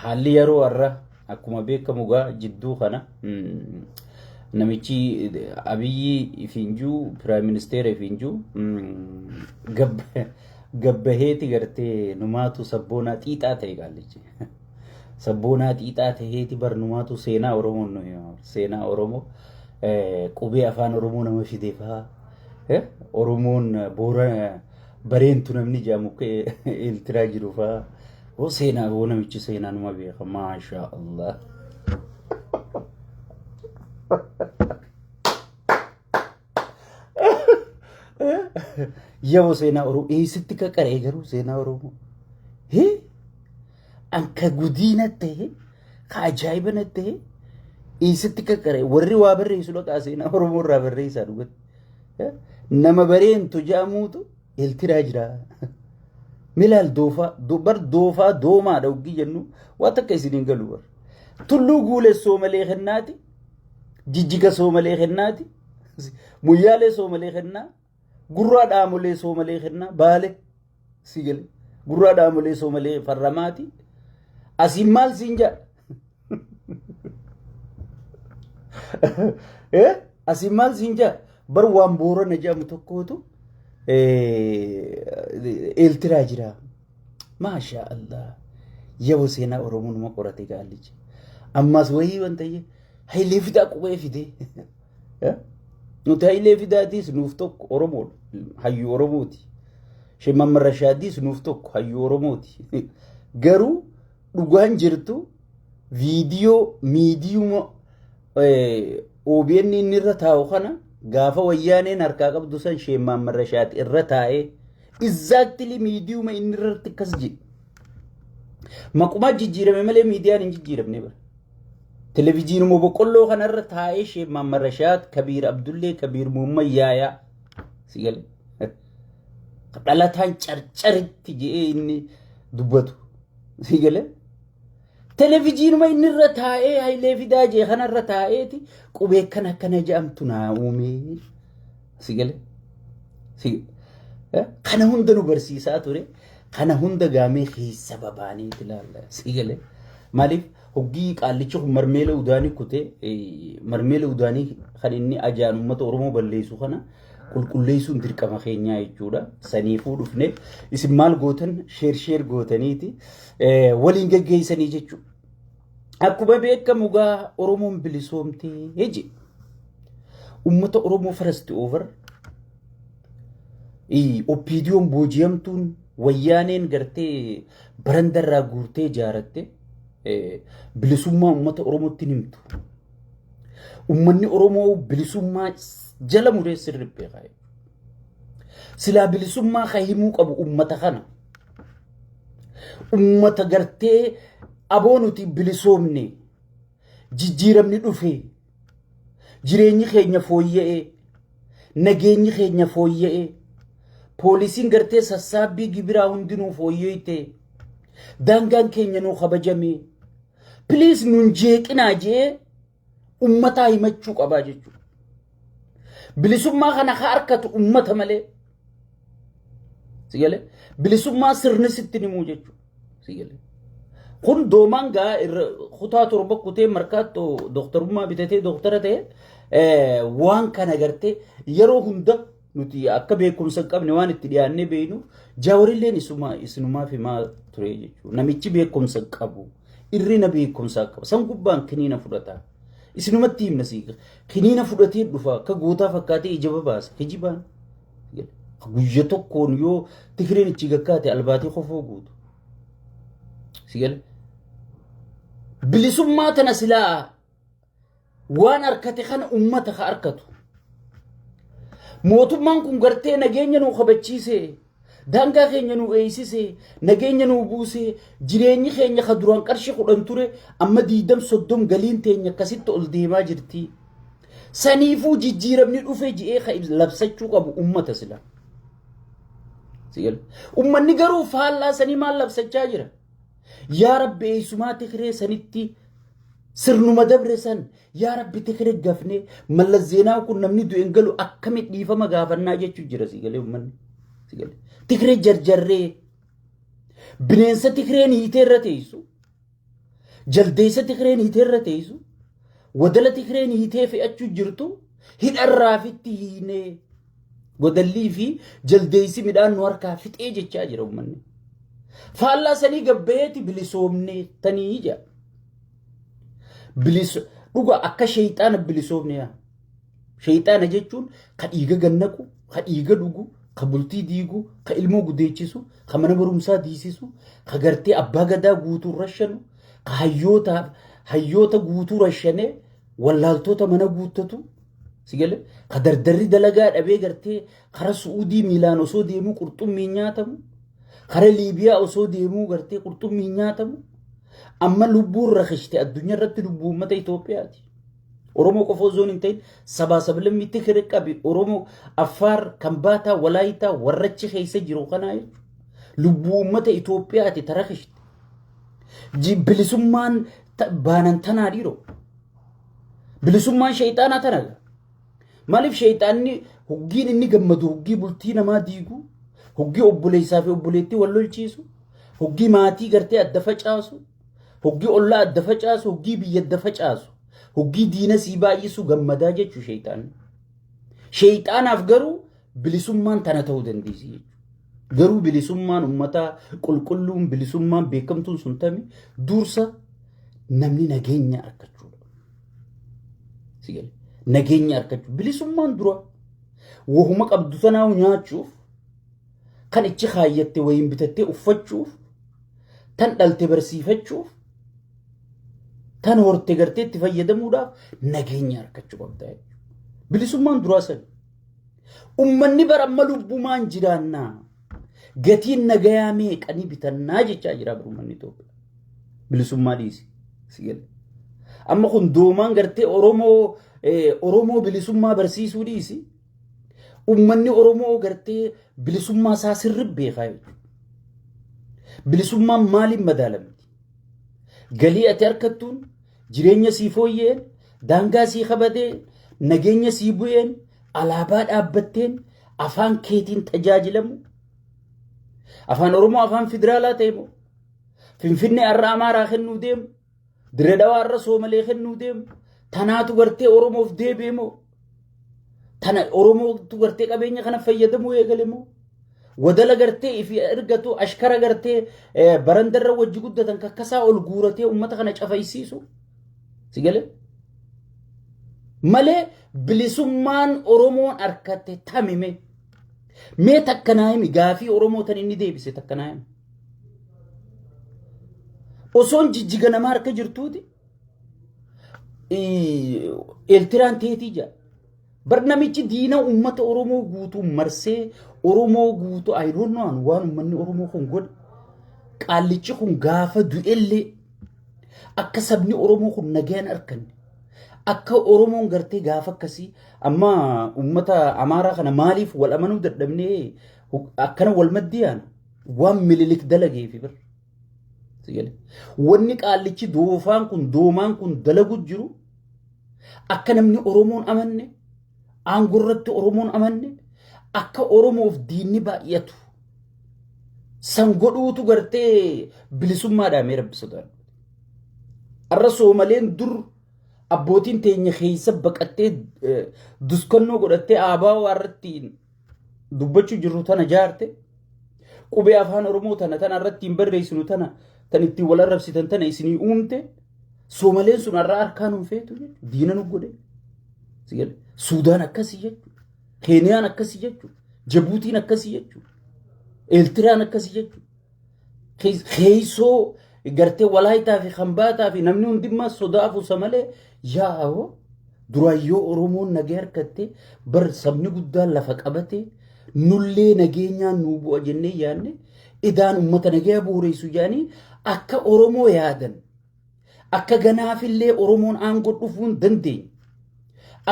Haalli yeroo har'a akkuma beekamu gaa jidduu kana namichi Abiyyi ifiinjuu piraayim ministeera ifiinjuu gabbaheeti gartee numaatu sabboonaa xiixaa ta'e qaallichi. Sabboonaa xiixaa ta'eeti bar numaatu seenaa Oromoo nu hima. Seenaa Oromoo qubee afaan Oromoo nama fide fa'aa Oromoon boora bareentu namni jedhamu eeltiraa jiru fa'aa. Hoo seenaa hoo namichi seenaa numa beeka maashaa Allah. Yeroo seenaa Oromoo eessatti qaqaree garuu seenaa Oromoo. Hee anka gudiina ta'e ka ajaa'iba na ta'e eessatti qaqaree warri waa barreessu dhaqaa seenaa Oromoo irraa barreessaa dhugatti. Nama bareentu jedhamuutu Eltiraa jira. Milaal doofaa bar doofaa doomaadha oggii jennu waa takka isin hin galu bar. Tulluu guulee soomalee kennaati. Jijjiga soomalee kennaati. Muyyaalee soomalee kennaa. Gurraa dhaamolee soomalee kennaa. Baale si gale. Gurraa dhaamolee soomalee farramaati. Asiin maal siin jedha? Asiin maal siin jedha? Bar waan boorana jedhamu tokkootu eeltiraa jira. Maashaa Allah. Yeroo seenaa Oromoo numa qorate gaallichi. Ammas wayii wanta Hayilee Fidaa qubee fidee. Nuti Hayilee Fidaatiis nuuf tokko Oromoodha. Hayyuu Oromooti. Sheek Mammar Rashaadiis nuuf tokko hayyuu Oromooti. Garuu dhugaan jirtu viidiyoo miidiyuma OBN inni irra taa'u kana gaafa wayyaaneen harkaa qabdu san Sheek Mahammad Rashaad irra taa'ee exactly miidiyuma inni irratti akkas jedhe. Maqumaa jijjiirame malee miidiyaan hin jijjiiramne bara. Televijiinuma boqqolloo kanarra taa'ee Sheek Mahammad Rashaad, Kabiir Abdullee, Kabiir Muhammad Yaayaa si gale. Dhalataan carcaritti jedhee inni dubbatu si gale. Televijiinuma inni irra taa'ee Hayilee Fidaa jee kanarra taa'eeti qubee akkana akkana jedhamtu naa uumee. Si galee? Kana hunda nu barsiisaa ture. Kana hunda gaamee keessa babaaniiti ilaalla. Si galee? Maaliif hoggii qaallichi kun marmeela udaanii kutee marmeela udaanii kan inni ajaan uummata Oromoo balleessu kana qulqulleessuun dirqama keenyaa jechuudha. Saniifuu dhufne isin maal gootan sheer sheer gootaniiti waliin geggeessanii jechuudha. Akkuma beekamu gaa Oromoon bilisoomtee jedhe. Uummata Oromoo first over OPDOn booji'amtuun wayyaaneen gartee barandarraa guurtee ijaaratte bilisummaa uummata Oromootti himtu. Uummanni Oromoo bilisummaa jala muree sirri beekaa. Silaa bilisummaa kan himuu qabu uummata kana. Uummata gartee aboo nuti bilisoomne jijjiiramni dhufe jireenyi keenya fooyya'ee nageenyi keenya fooyya'ee poolisiin gartee sassaabbii gibiraa hundinuu fooyya'ee daangaan keenya nuu kabajame piliis nun jeeqinaa jee ummataa himachuu qabaa jechuudha. Bilisummaa kana ka harkatu ummata malee. Si galee? Bilisummaa sirni sitti himuu jechuudha. Si galee? Kun doomaan gaa irra kutaa torba kutee markaattoo dooktarummaa bitatee dooktara ta'e waan kana gartee yeroo hunda nuti akka beekumsa hin qabne waan itti dhiyaannee beeknuuf jaawarilleen isuma isinumaaf himaa ture jechuudha. Namichi beekumsa hin qabu. Irrina beekumsaa qaba. San gubbaan kiniina fudhata. Isinumatti himna sii. Kiniina fudhatee dhufa akka gootaa fakkaatee ija babaasa. Kijibaan. Guyya tokkoon yoo tikireen ichi gakkaate albaatee kofoo guutu. Si gale. Bilisummaa tana silaa waan harkate kana ummata ka harkatu. Mootummaan kun gartee nageenya nuu kabachiise, daangaa keenya nuu eeysise, nageenya nuu buuse, jireenyi keenya ka duraan qarshii 10 ture amma 20 30 galiin teenya akkasitti ol deemaa jirti. Saniifuu jijjiiramni dhufe ji'ee ka labsachuu qabu ummata sila. Ummanni garuu faallaa sanii maal labsachaa jira? Yaa Rabbi eessumaa tikiree sanitti sirnuma dabre san yaa Rabbi tikiree gafnee Mallas Zeenaawi kun namni du'e hin galu akkamitti dhiifama gaafannaa jechuu jira si galee uummanni. Si galee. Tikiree jarjarree bineensa tikireen hiitee irra teessu. Jaldeessa Tigreen hiitee irra teessu, wadala Tigreen hiitee fe'achuu jirtu hidharraa fitti hiinee wadallii fi jaldeessi midhaan nu harkaa fixee jechaa jira uummanni. Faallaa sanii gabbayeeti bilisoomne tanii jedha. Bilis dhuga akka sheeyxaana bilisoomne yaa. Sheeyxaana jechuun ka dhiiga gannaqu, ka dhiiga dhugu, ka bultii diigu, ka ilmoo gudeechisu, ka mana barumsaa diisisu, ka gartee abbaa gadaa guutuu rashanu, ka hayyoota guutuu rashanee wallaaltota mana guuttatu, si galee ka dardarri dalagaa dhabee gartee kara Su'uudii miilaan osoo deemuu qurxummiin nyaatamu, kara Liibiyaa osoo deemuu gartee qurxummiin nyaatamu, amma lubbuun rakishte addunyaa irratti lubbuu uummata Itoophiyaati. Oromoo qofa osoo hin ta'in sabaa sablammiitti kire qabi Oromoo, Affaar, Kambaataa, Walaayitaa warrachi keessa jiru kanaa jechuudha. Lubbuu uummata Itoophiyaati tarakishte. Bilisummaan baanan tanaa dhiiroo. Bilisummaan sheeyxaanaa tana. Maaliif sheeyxaanni hoggiin inni gammadu hoggii bultii namaa diigu, hoggii obboleessaa fi obboleettii wal lolchiisu, hoggii maatii gartee adda facaasu, hoggii ollaa adda facaasu, hoggii biyya adda facaasu, hoggii diina sii baay'isu gammadaa jechuu sheeyxaanni. Sheeyxaanaaf garuu bilisummaan tana ta'uu dandeessi jechuudha. Garuu bilisummaan uummataa qulqulluun bilisummaan beekamtuun sun tami dursa namni nageenya argachuudha. Si galee? Nageenya argachuu bilisummaan dura wahuma qabdu tanaa nyaachuuf kan ichi kaayyatte wayiin bitattee uffachuuf tan dhalte barsiifachuuf tan horte gartee itti fayyadamuudhaaf nageenya argachuu qabda jechuudha. Bilisummaan duraa sani. Ummanni bara amma lubbumaan jiraannaa. Gatiin nagayaa meeqanii bitannaa jechaa jira bara ummanni Itoophiyaa. Bilisummaa dhiisi. Si gale. Amma kun doomaan gartee Oromoo bilisummaa barsiisuu dhiisi. Ummanni Oromoo gartee bilisummaa isaa sirri beekaa jechuudha. Bilisummaan maaliin madaalamti? Galii ati argattuun, jireenya sii fooyyeen, daangaa sii kabadeen, nageenya sii bu'een, alaabaa dhaabbatteen, afaan keetiin tajaajilamu. Afaan Oromoo afaan federaalaa ta'e moo? Finfinnee har'a Amaaraa kennuu deemu? Dirree Dhawaa har'a Soomalee kennuu deemu? Tanaatu gartee Oromoof deebi'e moo? Tana Oromootu gartee qabeenya kana fayyadamuu eegale moo? Wadala gartee ifi ergatu ashkara gartee barandarra wajji guddatan kakkasaa ol guuratee uummata kana cafaysiisu. Si galee? Malee bilisummaan Oromoon arkatte tamime. Mee takka naa himi gaafii Oromoo tan inni deebise takka naa himi. Osoon jijjiga namaa harka jirtuuti Eeltiraan teetii jira. Bar namichi diina uummata Oromoo guutuu marsee Oromoo guutuu I don't know waan uummanni Oromoo kun godhe. Qaallichi kun gaafa du'ellee akka sabni Oromoo kun nagaan arkanne akka Oromoon gartee gaafa akkasii amma uummata Amaaraa kana maaliif wal amanuu dadhabnee akkana wal maddii yaana waan Mililik dalageefi bir. Wanni qaallichi doofaan kun doomaan kun dalagu jiru akka namni Oromoon amanne aangoo irratti Oromoon amanne akka Oromoof diinni baay'atu san godhuutu gartee bilisummaadhaa mee rabbi sodaadhu. Arra Soomaleen dur abbootiin teenya keessa baqattee duskannoo godhattee aabaa irratti dubbachuu jirru tana jaarte qubee afaan Oromoo tana tana irratti hin barreessinu tana tan ittiin wal arrabsitan tana isinii uumte Soomaleen sun har'a harkaa nuun feetu jechuudha. Diina nu godhe. Suudaan akkasii jechuudha. Keeniyaan akkasii jechuudha. Jabuutiin akkasii jechuudha. Eeltiraan akkasii jechuudha. Keessoo gartee Walaayitaa fi Kambaataa fi namni hundimmaa sodaa fuusa malee yaa'oo duraan yoo Oromoon nagee harkatte bar sabni guddaan lafa qabate nullee nageenyaan nuu bu'a jennee yaadne idaan uummata nagaya booreessu jedhanii akka Oromoo yaadan akka ganaafillee Oromoon aangoo dhufuu hin dandeenye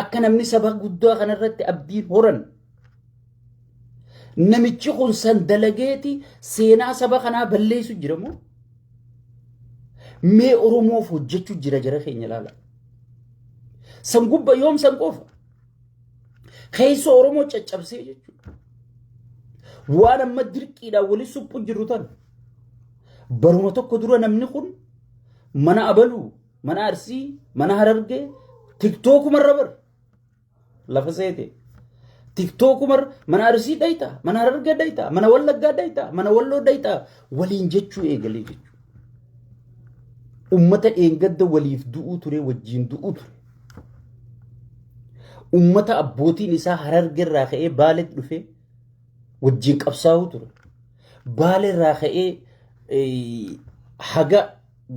akka namni saba guddaa kanarratti abdiin horan namichi kun san dalageeti seenaa saba kanaa balleessu jira moo? Mee Oromoof hojjechuu jira jara keenya ilaala. San gubba yoom san qofa? Keessoo Oromoo caccabsee jechuudha. Waan amma dirqiidhaan wali suphu jiru tan. Baruma tokko dura namni kun Mana abaluu, mana Arsii, mana Harargee, tiktookumarra bar lafa seete. Tiktookumarra mana Arsii dhayta, mana Harargee dhayta, mana Wallaggaa dhayta, mana Walloo dhayta waliin jechuu eegalee jechuudha. Ummata dheengadda waliif du'uu ture wajjin du'uu ture. Ummata abbootiin isaa Harargeerraa ka'ee Baaletti dhufee wajjin qabsaa'uu ture. Baaleerraa ka'ee haga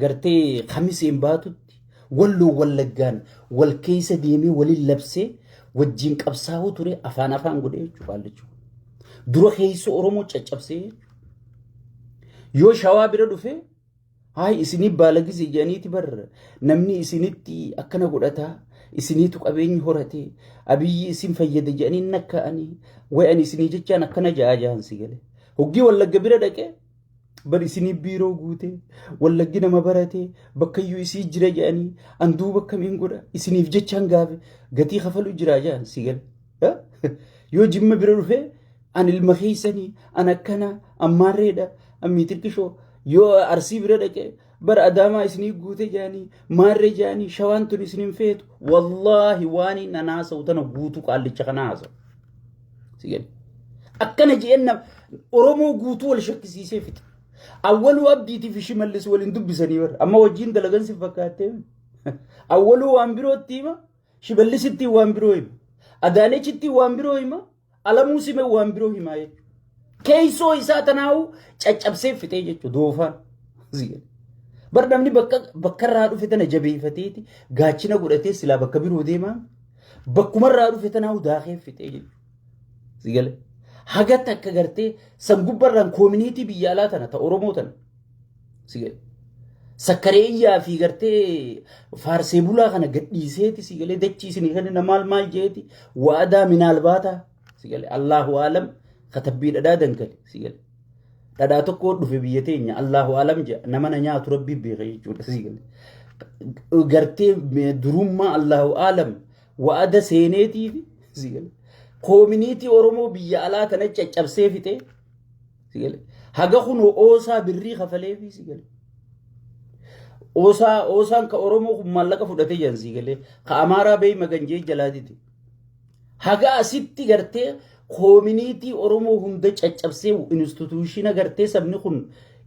gartee kamiseen baatutti walloo wallaggaan wal keessa deemee waliin labsee wajjin qabsaa'uu ture afaan afaan godhee jechuudha qaallichi. Dura keessa Oromoo caccabsee jechuudha. Yoo shawaa bira dhufee Haay isinii baalagise jedhaniiti bar namni isinitti akkana godhataa isiniitu qabeenya horate abiyyi isin fayyada jedhanii nakka'anii way ani isinii jechaan akkana ja'a jahan si gale. Hoggii wallagga bira dhaqee bar isinii biiroo guute wallaggi nama barate bakkayyuu isii jira jedhanii an duuba akkamiin godha isiniif jechaan gaafe gatii kafalu jira jahan si gale. Yoo jimma bira dhufee an ilma keessanii an akkana an maarreedha an miitirkishoo yoo arsii bira dhaqee bara adaamaa isinii guute jaanii maarree jaanii shawaan tun isin hin feetu wallaahi waan inni an haasa'u tana guutuu qaallicha kana haasa'u. Si gale. Akkana je'een Oromoo guutuu wal shakkisiisee fixe. Awwaluu abdiitii fi shimallis waliin dubbisanii bara amma wajjin dalagan si fakkaattee. Awwaluu waan birootti hima Shimallisitti waan biroo hima. Adaanechitti waan biroo hima. Alamuu sime waan biroo himaa jechuudha. Keessoo isaa tanaa'u caccabsee fixee jechuudha doofaan. Bar namni bakka bakka irraa dhufe tana jabeeffateeti gaachina godhatee silaa bakka biroo deemaa bakkumarraa dhufe tanaa'u daakee fixee jechuudha. Sigale. Haga takka gartee san gubbarraan koominiitii biyya alaa tana ta Oromoo tana. Sigale. Sakkareeyyaa fi gartee faarsee bulaa kana gadhiiseeti sigalee dachii isinii kenna maal maal jeeti waadaa minaal baataa sigalee Allahu aalam katabbii dhadhaa dankale sigalee. Dhadhaa tokko dhufe biyya teenya Allahu aalam jedha nama na nyaatu rabbii beeka jechuudha sigalee. Gartee durummaa Allahu aalam waada seeneetii fi sigalee. Koominiitii Oromoo biyya alaa tana caccabsee fixee Sigale. Haga kun oosaa birrii kafaleefi sigale. Oosaa oosaan ka Oromoo kun maallaqa fudhatee jiran sigale. Ka Amaaraa beey maganjee jalaa dide. Haga asitti gartee koominiitii Oromoo hunda caccabsee instituushina gartee sabni kun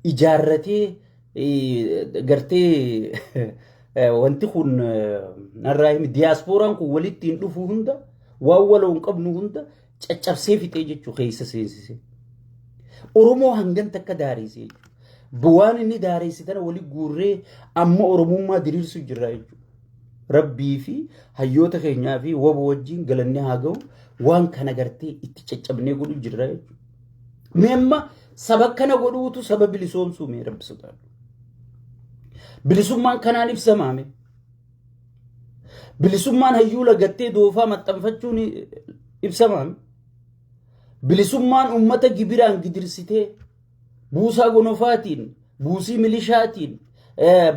ijaarratee gartee wanti kun narraa himi diyaaspooraan kun walitti hin dhufu hunda waan waloo hin qabnu hunda caccabsee fixee jechuu keessa seensise. Oromoo hangan takka daareesse jechuudha. Waan inni daareesse tana wali guurree amma Oromummaa diriirsu jirra jechuudha. Rabbii fi hayyoota keenyaa fi wabo wajjin galanni haa ga'u waan kana gartee itti caccabnee godhu jirra jechuudha. Mee amma saba kana godhuutu saba bilisoomsuu mee rabbi sodaadhu. Bilisummaan kanaan ibsamaame. Bilisummaan hayyuu lagattee doofaa maxxanfachuun ibsamaan. Bilisummaan uummata gibiraan gidirsitee buusaa gonofaatiin, buusii milishaatiin,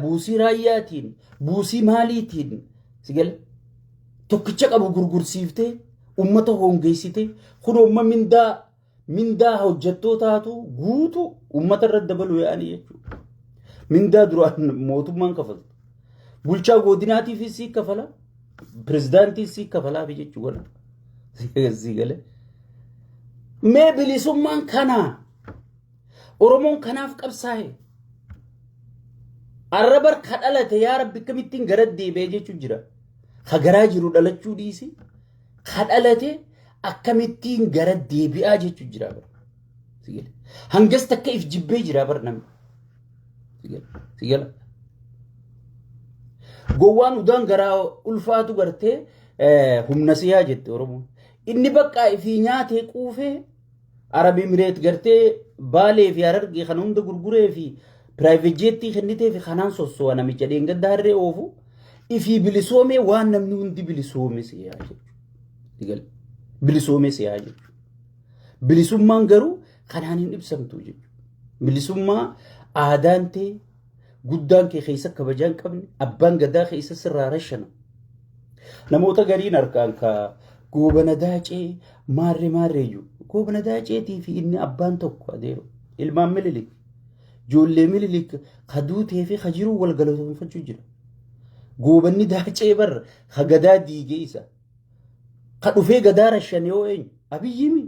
buusii raayyaatiin, buusii maaliitiin sigale tokkicha qabu gurgursiiftee uummata hongeessitee kun uumma mindaa mindaa hojjettootaatu guutuu uummata irratti dabaluu yaa'anii jechuudha. Mindaa duraan mootummaan kafaltu. Bulchaa godinaatiifis sii kafala, pirezidaantiis sii kafalaafi jechuudha. Sii galee. Mee bilisummaan kanaa Oromoon kanaaf qabsaa'e. Arra bar ka dhalate yaa rabbi akkamittiin gara deebi'ee jechuun jira. Ka garaa jiru dhalachuu dhiisi. Ka dhalate akkamittiin gara deebi'aa jechuun jira bar. Sigale. Hangas takka if jibbee jira bar namni. Sigale. Sigala. Gowwaan udaan garaa ulfaatu gartee humna siyaa jette Oromoon. Inni bakka ifii nyaatee quufee Arab Emireet gartee Baalee fi Harargee kana hunda gurguree fi piraayiveet jeettii kennitee fi kanaan sosso'a namicha dheengadda harree oofu ifii bilisoomee waan namni hundi bilisoome siyaa jechuudha. Bilisoome siyaa jechuudha. Bilisummaan garuu kanaan hin ibsamtu jechuudha. Bilisummaa aadaan tee guddaan kee keessa kabajaa hin qabne abbaan gadaa keessa sirraa rashana. Namoota gariin harkaan ka goobana daacee maarree maarree jiru. Goobana daaceetii fi inni abbaan tokko adeero. Ilmaan mililik. Ijoollee Minilik ka duutee fi ka jiruu wal galatoonfachuu jira. Goobanni Daacee bar ka gadaa diigee isa. Ka dhufee gadaa rashan yoo eenyu? Abiyyimi.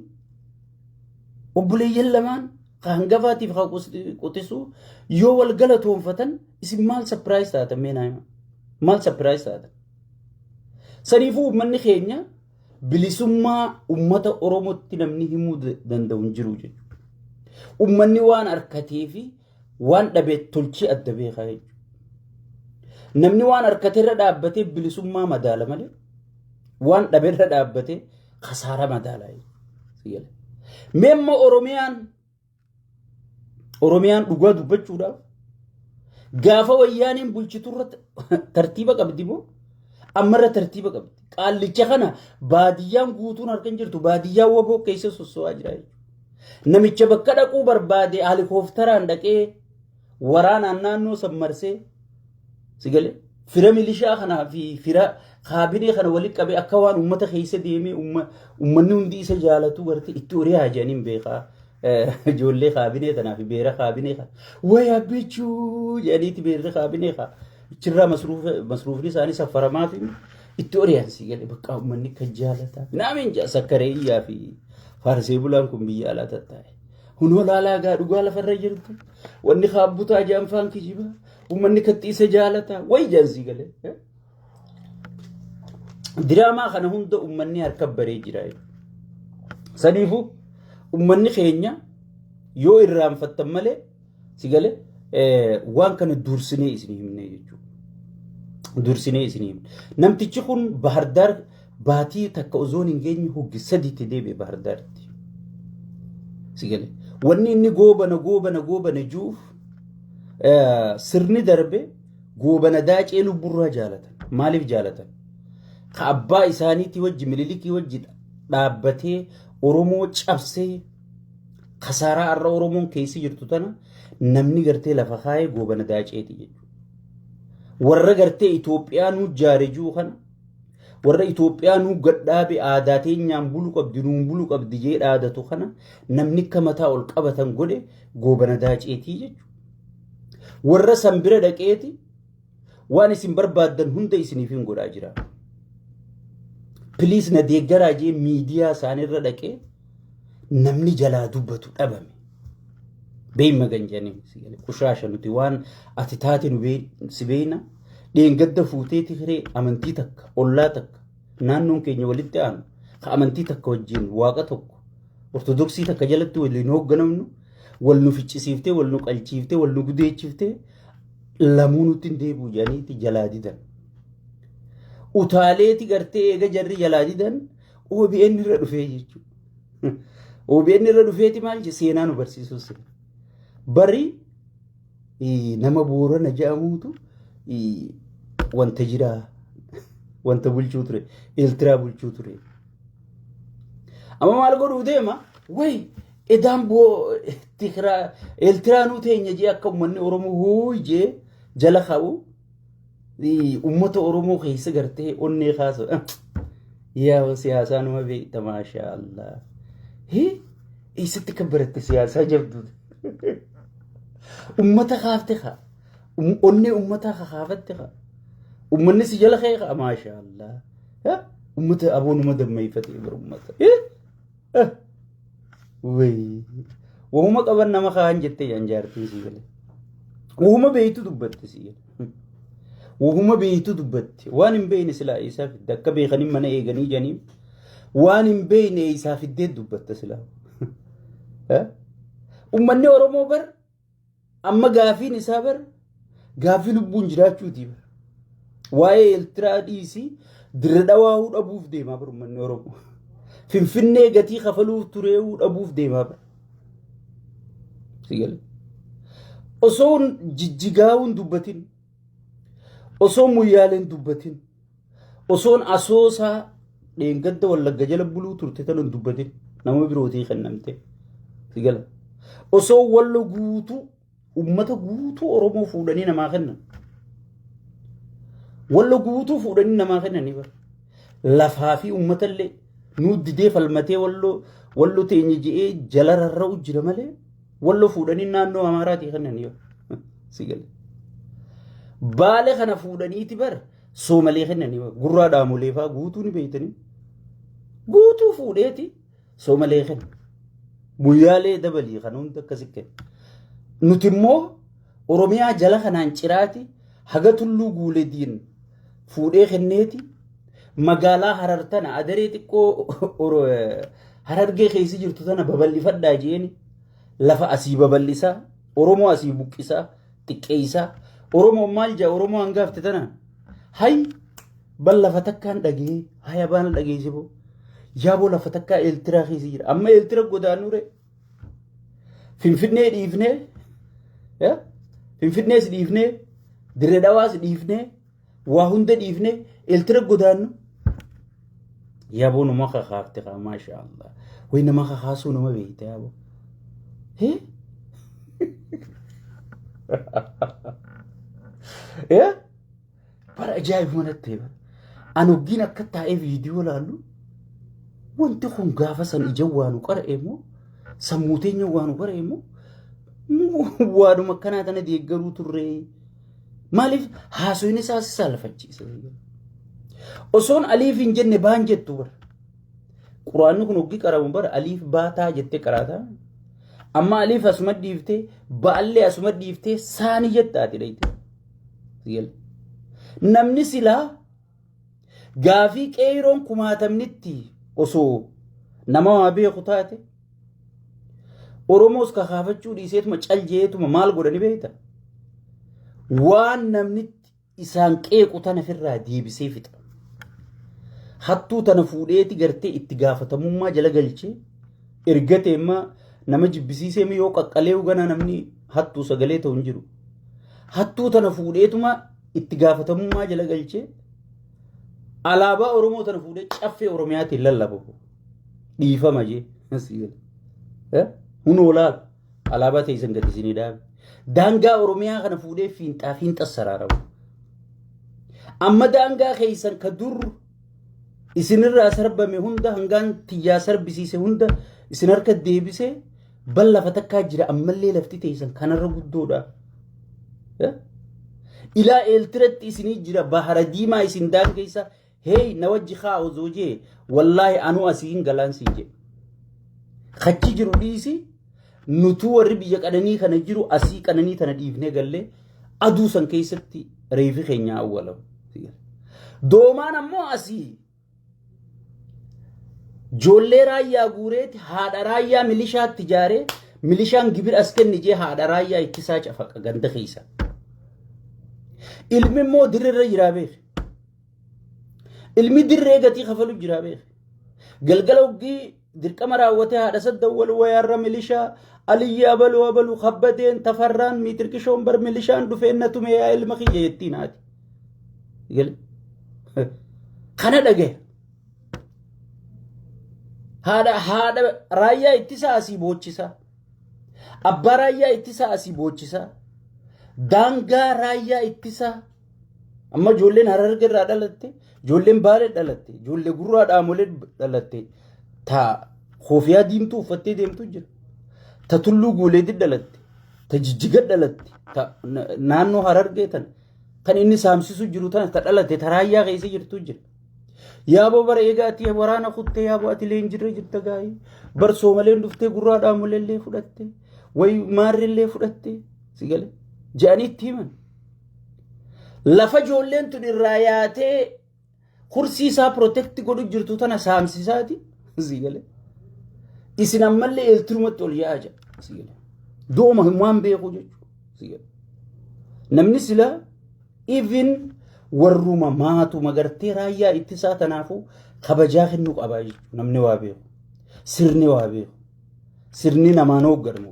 Obboleeyyan lamaan ka hangafaatiif ka quxisuu yoo wal galatoonfatan isin maal surprise taatan mee naa hima? Maal surprise taatan? Saniifuu uummanni keenya bilisummaa uummata Oromootti namni himuu danda'u hin jiru jechuudha. Uummanni waan harkatee fi waan dhabe tolchee adda beekaa jechuudha. Namni waan harkateerra dhaabbatee bilisummaa madaala malee waan dhabeerra dhaabbatee kasaara madaala jechuudha. Mee amma Oromiyaan dhugaa dubbachuudhaaf gaafa wayyaaneen bulchiturra tartiiba qabdi moo ammarra tartiiba qabdi. Qaallicha kana baadiyyaan guutuun harka hin jirtu, baadiyyaan waboo keessa sosso'aa jira jechuudha. Namicha bakka dhaquu barbaade halikooftaraan dhaqee waraanaan naannoo san marsee si galee fira milishaa kanaa fi fira kaabinee kana walitti qabee akka waan uummata keessa deemee uummanni hundi isa jaalatu gartee itti horiyaa jedhaniin beekaa. Ijoollee kaabinee tanaa fi beera kaabinee kana wayi abbichuu jedhaniiti beerri kaabinee kana achirraa masruufni isaanii saffaramaa fi itti horiyaan si galee bakka uummanni kan jaalataa naamiin jaa sakkaree iyyaa fi faarsee bulaan kun biyya alaa tattaa'e. Hunoo laalaa gaa dhugaa lafarra jirtu wanni kaabbutaa jaan faan kijiba uummanni kattiisa jaalataa wayi jaan si galee. Diraamaa kana hunda uummanni harka baree jira. Saniifuu uummanni keenya yoo irraanfattan malee si galee waan kana dursinee isin himne jechuudha. Dursinee isin himne. Namtichi kun Bahardaar baatii takka osoo hin geenye hoggi sadiitti deebi'e Bahardaaritti. Si galee wanni inni goobana goobana goobana juuf sirni darbe Goobana Daacee lubburraa jaalatan. Maaliif jaalatan? Ka abbaa isaaniitii wajji Mililikii wajji dhaabbatee Oromoo cabsee kasaaraa har'a Oromoon keessa jirtu tana namni gartee lafa kaayee Goobana Daaceeti jechuudha. Warra gartee Itoophiyaa nuu jaare jiru kana warra Itoophiyaa nuu gadhaabe aadaa teenyaan bulu qabdi nuun bulu qabdi jee dhaadatu kana namni akka mataa ol qabatan godhe Goobana Daaceetii jechuudha. Warra san bira dhaqeeti waan isin barbaaddan hunda isiniif hin godhaa jira. Piliis na deeggaraa jee miidiyaa isaaniirra dhaqee namni jalaa dubbatu dhabame. Beeyma ganjanii qushaasha nuti waan ati taate nu si beeyna. Dheengadda fuutee tiree amantii takka ollaa takka naannoon keenya walitti aanu ka amantii takka wajjin waaqa tokko ortodoksii takka jalatti waliin hoogganamnu wal nu ficcisiiftee wal nu qalchiiftee wal nu gudeechiftee lamuu nutti hin deebi'u jedhaniiti jalaa didan. Utaaleeti gartee eega jarri jalaa didan OBN irra dhufee jechuudha. OBN irra dhufeeti maal jedhe seenaa nu barsiisuu seena. Bari nama Boorana jedhamuutu wanta jiraa wanta bulchuu ture Eeltiraa bulchuu ture. Amma maal godhuu deema? Wayi edaan boo tikiraa Eeltiraanuu teenya jee akka uummanni Oromoo hooyi jee jala ka'u uummata Oromoo keessa gartee onnee kaasu. Yaa siyaasaa numa beekta maashaa Allah. Hee eessatti kan baratte siyaasaa jabduu? Uummata kaafte kaa. Onnee uummataa kakaafatte kaa. Uummanni si jala ka'e kaa maashaa Allah. Uummata aboo numa dammeeffatee bara uummata. Wayii. Wahuma qaban nama kaan jettee jaan jaartiin si galee. Wahuma beeytu dubbatte si galee. Wahuma beeytu dubbatte. Waan hin beeyne silaa eessaa fidde akka beekanii mana eeganii janiin waan hin beeyne eessaa fiddee dubbatte silaa. Uummanni Oromoo bar Amma gaafiin isaa bar gaafii lubbuun jiraachuuti bar. Waa'ee Eeltiraa dhiisii dirra dhawaahuu dhabuuf deemaa bar uummanni Oromoo. Finfinnee gatii kafaluuf tureehuu dhabuuf deemaa bar. Si galee. Osoo jijjigaa'uun dubbatin, osoo muyyaaleen dubbatin, osoon asoosaa dheengadda wallagga jala buluu turte tan hin dubbatin nama birootii kennamte. Si gala. Osoo wallo guutuu ummata guutuu Oromoo fuudhanii namaa kennan. Wallo guutuu fuudhanii namaa kennanii bara. Lafaa fi ummata illee nuu didee falmatee walloo wallo teenya je'ee jala rarra'u jira malee. Walloo fuudhanii naannoo Amaaraatii kennan yoo si gale. Baale kana fuudhaniiti bar Soomalee kennanii gurraa dhaamolee fa'aa guutuu ni beektanii. Guutuu fuudheeti Soomalee kenna. Guyyaalee dabalii kan hunda akkasi kenna. Nuti immoo Oromiyaa jala kanaan ciraati haga tulluu guulediin fuudhee kenneeti magaalaa Harar tana adaree xiqqoo Harargee keessa jirtu tana babal'ifadhaa jeeni lafa asii babal'isaa Oromoo asii buqqisaa xiqqeessaa Oromoon maal jaa Oromoo hangaafte tana hay bal lafa takkaan dhagee haya baana dhageesse boo yaaboo lafa takkaa Eeltiraa keessa jira amma Eeltira godaanure Finfinnee dhiifnee Finfinnees dhiifnee Dirree Dhawaas dhiifnee waa hunda dhiifnee Eeltira godaannu yaaboo numa kakaafte kaa maasha Allah way nama kakaasuu nama beekte yaaboo hee Bara ajaa'iba manatti bara. Ani hoggiin akka taa'ee viidiyoo laallu wanti kun gaafa san ija waa nu qara'e moo sammuu teenya waa nu qara'e moo waanuma akkanaa tana deeggaruu turre. Maaliif haasoyni isaa si saalfachiisa. Osoon aliif hin jenne baan jettu bara. Quraanni kun hoggii qaramu bara aliif baataa jettee qaraataa. Amma aliif asuma dhiiftee ba'allee asuma dhiiftee saani jetta ati dhayte. Namni silaa gaafii qeeyroon kumaatamnitti osoo nama waa beeku taate Oromoos kakaafachuu dhiiseetuma cal jeetuma maal godhani beekta? Waan namnitti isaan qeequ tana ofirraa deebisee fixa. Hattuu tana fuudheeti gartee itti gaafatamummaa jala galchee ergate imma nama jibbisiisee yoo qaqqalee ganaa namni hattuu sagalee ta'u hin jiru. Hattuu tana fuudheetuma itti gaafatamummaa jala galchee alaabaa Oromoo tana fuudhee caffee Oromiyaatiin lallabu. Dhiifama jee. Hunoo laal. Alaabaa teessan gadi isinii dhaabe. Daangaa Oromiyaa kana fuudhee fiinxaa fiinxa saraaramu. Amma daangaa keessan ka dur isinirraa sarbame hunda hangaan tiyyaa sarbisiise hunda isin harka deebisee bal lafa takkaa jira ammallee lafti teessan kanarra guddoodha. Ilaa eeltiratti isinii jira bahara diimaa isin daangeessa Hey na wajji kaa osoo jee wallaahi anuu asii hin galaan siin jedhe. Kachi jiru dhiisi nutuu warri biyya qananii kana jiru asii qananii tana dhiifnee gallee aduu san keessatti reefi keenya awwalamu. Doomaan ammoo asii Joollee raayyaa guureeti haadha raayyaa milishaatti ijaaree milishaan gibir as kenni jee haadha raayyaa ittisaa cafaqa ganda keessa. Ilmi immoo dirreerra jiraa beeki. Ilmi dirree gatii kafalu jiraa beeki. Galgala hoggii dirqama raawwatee haadha saddawwal wayaarra milishaa aliyyi abaluu abaluu kabbadeen tafarraan miitirqishoon bar milishaan dhufeen na tume yaa ilma kiyya jettiin haati. Kana dhagaye. Haadha haadha raayyaa ittisaa asii boochisaa. Abbaa raayyaa ittisaa asii boochisaa. Daangaa raayyaa ittisaa. Amma ijoolleen Hararge irraa dhalatte, ijoolleen Baalee dhalatte, ijoollee Gurraa Dhaamolee dhalatte, ta koofiyaa diimtuu uffattee deemtu jira. Ta Tulluu Guuleetti dhalatte, ta Jijjiga dhalatte, ta naannoo Harargee tana. Kan inni saamsisu jiru tana ta dhalate ta raayyaa keessa jirtu jira. Yaaboo bara egaa ati waraana kuttee yaaboo ati leenjirra jirta gaa'ii. Bar soomaleen dhuftee gurraa dhaamoleellee fudhatte. Wayi maarrillee fudhatte. Si gale. Je'anii itti himan. Lafa ijoolleen tun irraa yaatee kursii isaa protect godhu jirtu tana saamsisaati. Si gale. Isin ammallee eeltirumatti ol yaa'aa jira. Si gale. Dooma waan beeku jechuudha. Si gale. Namni sila even warruma maatuma gartee raayyaa ittisaa tanaafuu kabajaa kennuu qabaa jechuudha. Namni waa beeku. Sirni waa beeku. Sirni namaan hoogganamu.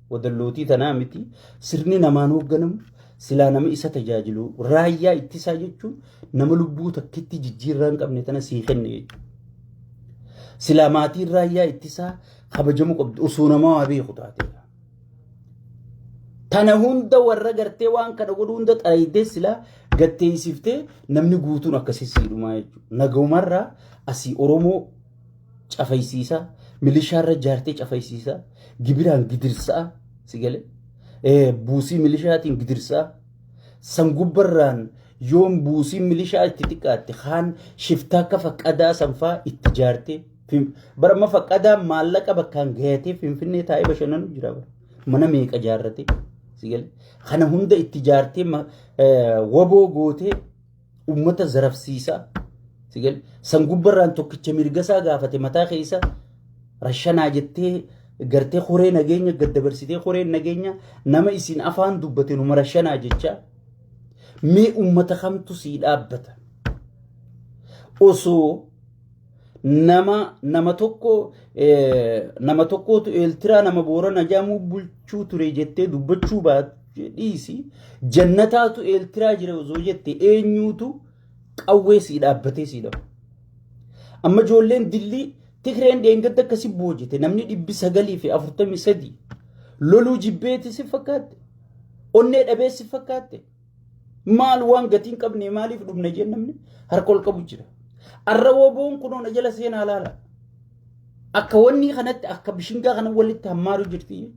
Wadallootii tanaa miti. Sirni namaan hoogganamu silaa nama isa tajaajilu raayyaa ittisaa jechuun nama lubbuu takkitti jijjiirraa hin qabne tana sii kenne jechuudha. Silaa maatiin raayyaa ittisaa kabajamu qabdu osoo nama waa beeku taateedha. Tana hunda warra gartee waan kana godhu hunda xaraydee silaa gatteessiftee namni guutuun akkasii siidhumaa jechuudha. Nagaumarraa asii Oromoo cafaysiisaa, milishaarra jaartee cafaysiisaa, gibiraan gidirsaa. Si galee buusii milishaatiin gidirsaa san gubbarraan yoom buusii milishaa itti xiqqaatte kaan shiftaa akka faqqadaa sanfaa itti jaartee bara amma faqqadaa maallaqa bakkaan gayatee Finfinnee taa'ee bashannanu jira bara mana meeqa jaarratee si galee kana hunda itti jaartee waboo gootee ummata zarafsiisaa si galee san gubbarraan tokkicha mirgasaa gaafate mataa keessa rashanaa jettee gartee horee nageenya gad dabarsitee horeen nageenya nama isin afaan dubbate numa rashanaa jechaa mee ummata kamtu sii dhaabbata? Osoo nama tokko nama tokkootu Eeltiraa nama Boorana jaamuu bulchuu ture jettee dubbachuu baate dhiisi, jannataatu Eeltiraa jira osoo jette eenyuutu qawwee sii dhaabbatee sii dhabu? Amma ijoolleen dillii Tigreen dheengadda akkasi boojite namni 943 loluu jibbeeti si fakkaatte? Onnee dhabee si fakkaatte? Maal waan gatii hin qabne maaliif dhumne jeen namni harka ol qabu jira. Arra woboon kunoo na jala seenaa laala. Akka wanni kanatti akka bishingaa kana walitti hammaaru jirti jechuudha.